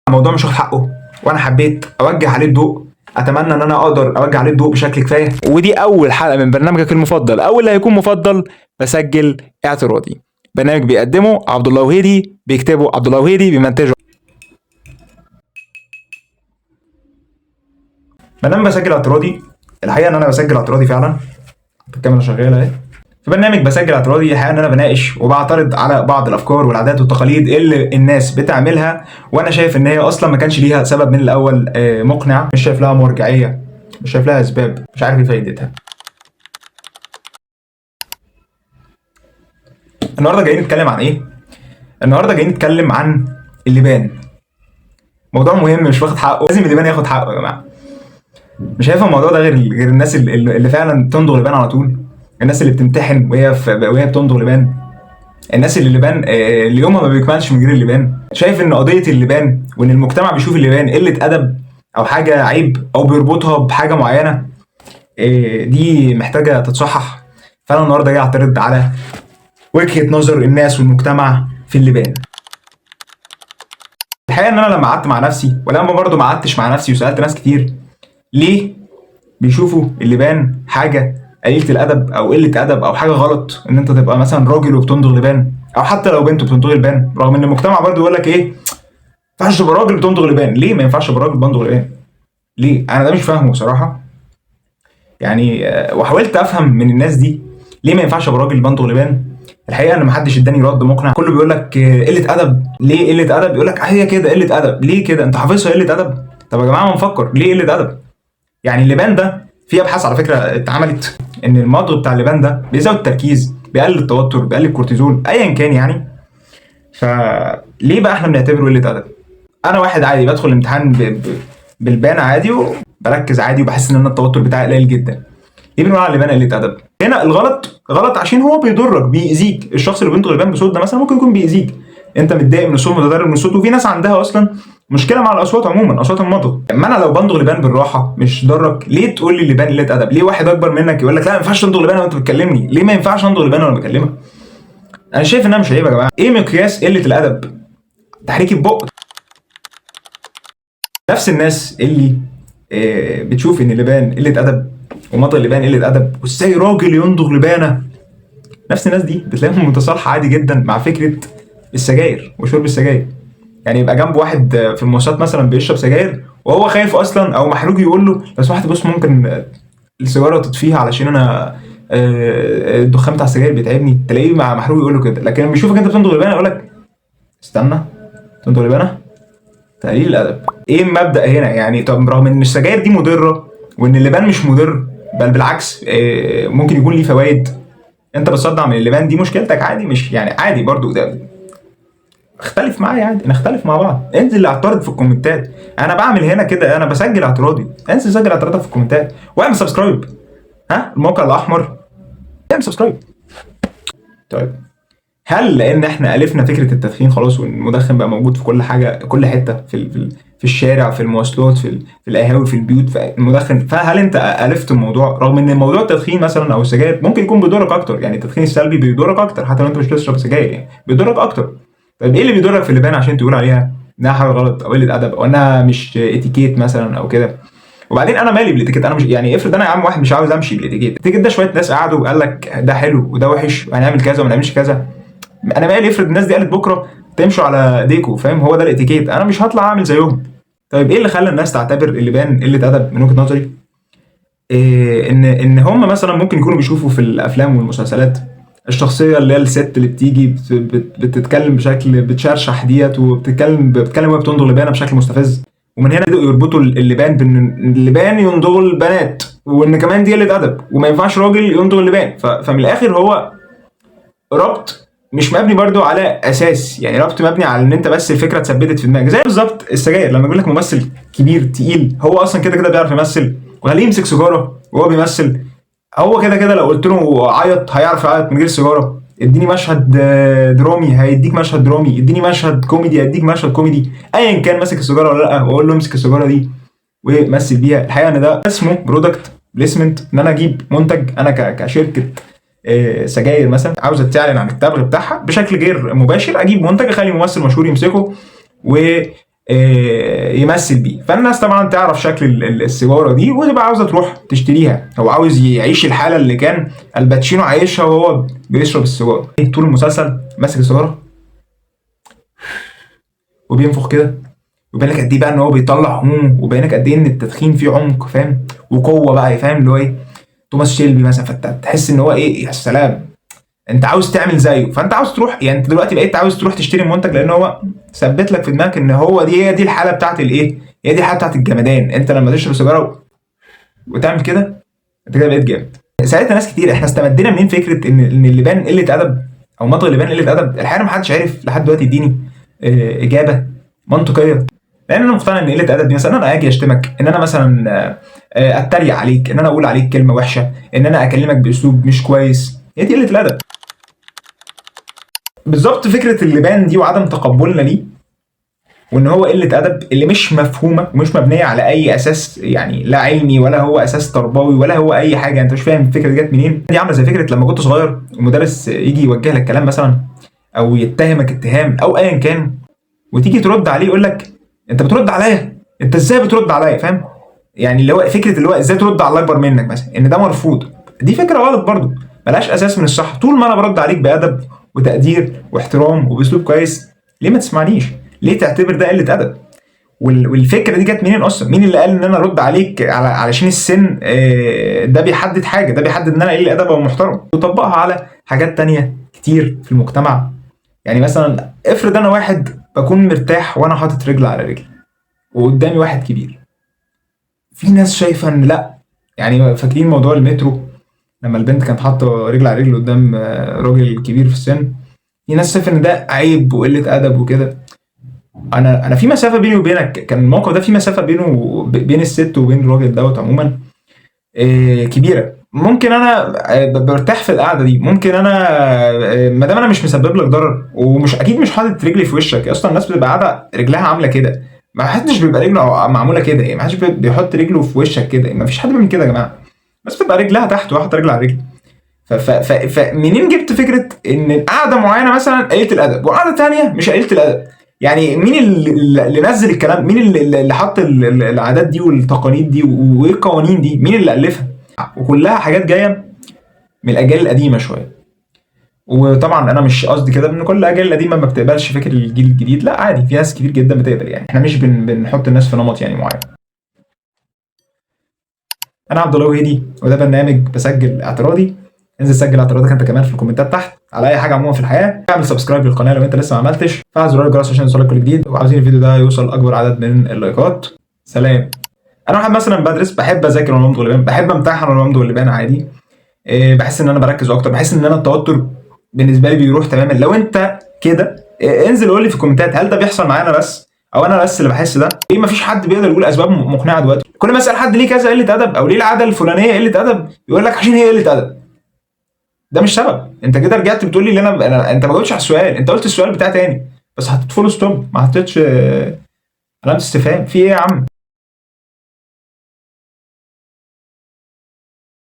الموضوع مش واخد حقه، وانا حبيت اوجه عليه الضوء. اتمنى ان انا اقدر اوجه عليه الضوء بشكل كفاية. ودي اول حلقة من برنامجك المفضل او اللي هيكون مفضل، بسجل اعتراضي. برنامج بيقدمه عبد الله وهيدي، بيكتبه عبد الله وهيدي، بيمنتجه برنامج بسجل اعتراضي. الحقيقة ان انا بسجل اعتراضي فعلا، الكاميرا شغالة اهي. في برنامج بسجل اعتراضي الحقيقة ان انا بناقش وبعترض على بعض الافكار والعادات والتقاليد اللي الناس بتعملها، وانا شايف ان هي اصلا ما كانش ليها سبب من الاول مقنع، مش شايف لها مرجعية، مش شايف لها اسباب، مش عارف ايه فايدتها. النهارده جايين نتكلم عن ايه؟ النهارده جايين نتكلم عن اللبان. موضوع مهم مش واخد حقه، لازم اللبان ياخد حقه يا جماعة. مش هيفهم الموضوع ده غير الناس اللي فعلا بتندغ لبان على طول، الناس اللي بتمتحن وهي بتندغ لبان، الناس اللي اللبان اللي يومها ما بيكملش من غير اللبان. شايف ان قضية اللبان وان المجتمع بيشوف اللبان قلة ادب او حاجة عيب او بيربطها بحاجة معينة، دي محتاجه تتصحح. فانا النهارده جاي اعترض على وجهه نظر الناس والمجتمع في اللبان. الحقيقة ان انا لما قعدت مع نفسي، ولما برضو ما قعدتش مع نفسي وسالت ناس كتير ليه بيشوفوا اللبان حاجة قليله الادب او قلة ادب او حاجة غلط، ان انت تبقى مثلا راجل وبتندغ لبان، او حتى لو بنت بتندغ لبان، رغم ان المجتمع برضو يقول لك ايه، ما ينفعش تبقى راجل بتندغ لبان. ليه ما ينفعش ابقى راجل بندغ لبان؟ ليه؟ انا ده مش فاهمه بصراحة يعني. وحاولت افهم من الناس دي ليه ما ينفعش ابقى راجل بندغ لبان. الحقيقة ان ما حدش اداني رد مقنع، كله بيقول لك قلة ادب. ليه قلة ادب؟ يقول لك هي كده قلة ادب. ليه كده؟ انت حافظها قلة ادب؟ طب يا جماعة ما نفكر ليه قلة ادب؟ يعني اللبان ده في ابحاث على فكرة اتعملت ان المضغ بتاع اللبان ده بيزود التركيز، بيقلل التوتر، بيقلل الكورتيزول، ايا كان يعني. فليه بقى احنا بنعتبره قلة ادب؟ انا واحد عادي بدخل الامتحان بالبان عادي وبركز عادي وبحس ان انا التوتر بتاعي قليل جدا. ليه بنقول على اللبان قلة ادب؟ هنا الغلط غلط عشان هو بيضرك، بيأذيك. الشخص اللي بيندغ لبان بصوت ده مثلا ممكن يكون بيأذيك، انت متضايق من الصوت، متضرر من الصوت، وفي ناس عندها اصلا مشكلة مع الاصوات عموما، اصوات المضغ. اما انا لو بندغ لبان بالراحة مش ضرك، ليه تقول لي لبان قلة ادب؟ ليه واحد اكبر منك يقول لك لا ما ينفعش تندغ لبان وانت بتكلمني؟ ليه ما ينفعش اندغ لبان وانا بكلمك؟ انا شايف انها مش عيب يا جماعة. ايه مقياس قلة الادب؟ تحريك البق. نفس الناس اللي بتشوف ان اللبان قلة ادب ومضغ اللبان قلة ادب وازاي راجل يندغ لبانه، نفس الناس دي بتلاقيهم متصالحه عادي جدا مع فكرة السجاير وشرب السجاير. يعني يبقى جنب واحد في المواصلات مثلا بيشرب سجاير وهو خايف اصلا او محروج يقول له لو سمحت بص ممكن السيجارة تطفيها علشان انا الدخان بتاع السجاير بيتعبني، تلاقيه مع محروج يقول له كده. لكن لما يشوفك انت بتندغ لبانه يقول لك استنى تندغ لبانه، تقليل الادب. ايه المبدا هنا يعني؟ طب رغم ان السجاير دي مضرة وان اللبان مش مضر، بل بالعكس ممكن يكون ليه فوائد، انت بتصدع من اللبان دي مشكلتك عادي، مش يعني عادي برضو ده. اختلف معايا عادي، نختلف مع بعض، انزل اعترض في الكومنتات. انا بعمل هنا كده، انا بسجل اعتراضي، انزل سجل اعتراضك في الكومنتات واعمل subscribe. ها الموقع الاحمر، اعمل subscribe. طيب هل لان احنا الفنا فكرة التدخين خلاص والمدخن بقى موجود في كل حاجة، كل حتة، في الشارع، في المواصلات، في القهاوي، في البيوت، المدخن، فهل انت الفت الموضوع؟ رغم ان موضوع التدخين مثلا او السجاير ممكن يكون بيضرك اكتر، يعني التدخين السلبي بيضرك اكتر حتى لو انت مش بتشرب سجاير، يعني بيضرك اكتر. طيب ايه اللي بيضرك في اللبان عشان تقول عليها انها حاجة غلط او قلة ادب او انها مش اتيكيت مثلا او كده؟ وبعدين انا مالي بالاتيكيت؟ انا مش يعني افرض انا يا عم واحد مش عاوز امشي بالاتيكيت، الاتيكيت ده شوية ناس قعدوا وقال لك ده حلو وده وحش وهنعمل كذا وما نعملش كذا، انا مالي؟ افرض الناس دي قالت بكره تمشوا على ديكو، فاهم؟ هو ده الاتيكيت، انا مش هطلع اعمل زيهم. طيب ايه اللي خلى الناس تعتبر اللبان قلة ادب من وجهه نظري؟ إيه ان هم مثلا ممكن يكونوا بيشوفوا في الافلام والمسلسلات الشخصية اللي هي الست اللي بتيجي بتتكلم بشكل بتشرشح ديت، وبتتكلم وهي بتندغ لبانه بشكل مستفز، ومن هنا بدأوا يربطوا اللبان بان اللبان يندغ البنات، وان كمان دي قلة ادب وما ينفعش راجل يندغ اللبان. فمن الاخر هو ربط مش مبني برضو على اساس، يعني ربط مبني على ان انت بس الفكرة اتثبتت في دماغك. زي بالظبط السجاير، لما يقول لك ممثل كبير تقيل هو اصلا كده كده بيعرف يمثل، وخليه يمسك سيجارة وهو بيمثل، هو كده كده لو قلت له عيط هيعرف يعيط من غير سيجارة. اديني مشهد درامي هيديك مشهد درامي، اديني مشهد كوميدي هيديك مشهد كوميدي، ايا كان ماسك السيجارة ولا لا، واقول له امسك السيجارة دي ومثل بيها. الحقيقة ان ده اسمه product placement، ان انا اجيب منتج، انا كشركة سجاير مثلا عاوزه تعلن عن التبغ بتاعها بشكل غير مباشر، اجيب منتج اخلي ممثل مشهور يمسكه يمثل بيه. فالناس طبعا تعرف شكل السيجارة دي وتبقى عاوزه تروح تشتريها. هو عاوز يعيش الحالة اللي كان الباتشينو عايشها وهو بيشرب السيجارة. طول المسلسل ماسك السيجارة وبينفخ كده، ويبان لك قد ايه بقى ان هو بيطلع همومه، وبين لك قد ايه ان التدخين فيه عمق، فاهم، وقوه بقى، فاهم، اللي هو ايه توماس شيلبي مثلا. فانت تحس ان هو ايه، يا سلام، انت عاوز تعمل زيه. فانت عاوز تروح، يعني انت دلوقتي بقيت عاوز تروح تشتري المنتج لان هو ثبت لك في دماغك ان هو دي هي دي الحالة بتاعت الايه، هي دي الحالة بتاعت الجمدان. انت لما تشرب سيجارة وتعمل كده انت كده بقيت جامد. ساعتها ناس كتير احنا استمدينا منين فكرة ان اللبان قلة ادب او مضغ اللبان قلة ادب؟ الحقيقة ما حدش عارف لحد دلوقتي يديني اجابه منطقية، لان انا مقتنع ان قلة ادب دي مثلا انا اجي اشتمك، ان انا مثلا اتريق عليك، ان انا اقول عليك كلمة وحشة، ان انا اكلمك باسلوب مش كويس، هي دي قلة الادب بالظبط. فكرة اللبان دي وعدم تقبلنا ليه وان هو قلة ادب اللي مش مفهومه ومش مبنية على اي اساس، يعني لا علمي ولا هو اساس تربوي ولا هو اي حاجة، انت مش فاهم الفكرة دي جت منين. دي عامله زي فكرة لما كنت صغير ومدرس يجي يوجه لك كلام مثلا او يتهمك اتهام او ايا كان، وتيجي ترد عليه يقول لك انت بترد عليا، انت ازاي بترد عليا، فاهم؟ يعني اللي هو فكرة اللي هو ازاي ترد على اللي اكبر منك مثلا، ان ده مرفوض. دي فكرة غلط برضو، ملهاش اساس من الصح. طول ما انا برد عليك بادب وتقدير واحترام وباسلوب كويس، ليه ما تسمعنيش؟ ليه تعتبر ده قلة ادب؟ والفكرة دي جت منين اصلا؟ مين اللي قال ان انا ارد عليك علشان السن؟ ده بيحدد حاجة، ده بيحدد ان انا قلة ادب او محترم. وطبقها على حاجات تانية كتير في المجتمع. يعني مثلا افرض انا واحد بكون مرتاح وانا حاطط رجل على رجل وقدامي واحد كبير، في ناس شايفه ان لا، يعني فاكرين موضوع المترو لما البنت كانت حاطه رجل على رجل قدام راجل كبير في السن، في ناس شايفه ان ده عيب وقلة ادب وكده. انا في مسافة بيني وبينك، كان الموقف ده في مسافة بينه بين الست وبين الراجل دوت عموما كبيرة. ممكن انا برتاح في القعدة دي، ممكن انا ما دام انا مش مسبب لك ضرر ومش اكيد مش حاطط رجلي في وشك. اصلا الناس بتبقى قاعدة رجلها عامله كده، ما حدش بيبقى رجله معمولة كده، يعني ما حدش بيحط رجله في وشك كده، ما فيش حد بيعمل كده يا جماعة. الناس بتبقى رجلها تحت وحاطه رجل على رجل. فمنين جبت فكرة ان قعدة معينة مثلا قليله الادب وقعده ثانية مش قليله الادب؟ يعني مين اللي نزل الكلام؟ مين اللي حط العادات دي والتقاليد دي وايه القوانين دي؟ مين اللي الفها؟ وكلها حاجات جاية من الاجيال القديمة شوية. وطبعا انا مش قصدي كده ان كل الاجيال القديمة ما بتقبلش فكر الجيل الجديد، لا عادي، في ناس كتير جدا بتقبل، يعني احنا مش بنحط الناس في نمط يعني معين. انا عبد الله وهيدي، وده برنامج بسجل اعتراضي. انزل سجل اعتراضك انت كمان في الكومنتات تحت على اي حاجة عموما في الحياة. اعمل subscribe للقناة لو انت لسه ما عملتش، فعل زرار الجرس عشان يوصلك كل جديد، وعاوزين الفيديو ده يوصل اكبر عدد من اللايكات. سلام. انا واحد مثلا بدرس، بحب اذاكر وانا بمضغ اللبان، بحب امتحن وانا بمضغ اللبان عادي. بحس ان انا بركز اكتر، بحس ان انا التوتر بالنسبة لي بيروح تماما. لو انت كده انزل قول لي في الكومنتات، هل ده بيحصل معانا بس او انا بس اللي بحس ده؟ ليه مفيش حد بيقدر يقول اسباب مقنعة دلوقتي؟ كل ما اسال حد ليه كذا قلة ادب او ليه العادة الفلانية قلة ادب، يقول لك عشان هي قلة ادب. ده مش سبب. انت كده رجعت بتقول لي اللي انا انت ما جاوبتش على السؤال، انت قلت السؤال بتاع تاني بس حطيت full stop، ما حطيتش علامة استفهام. في ايه يا عم؟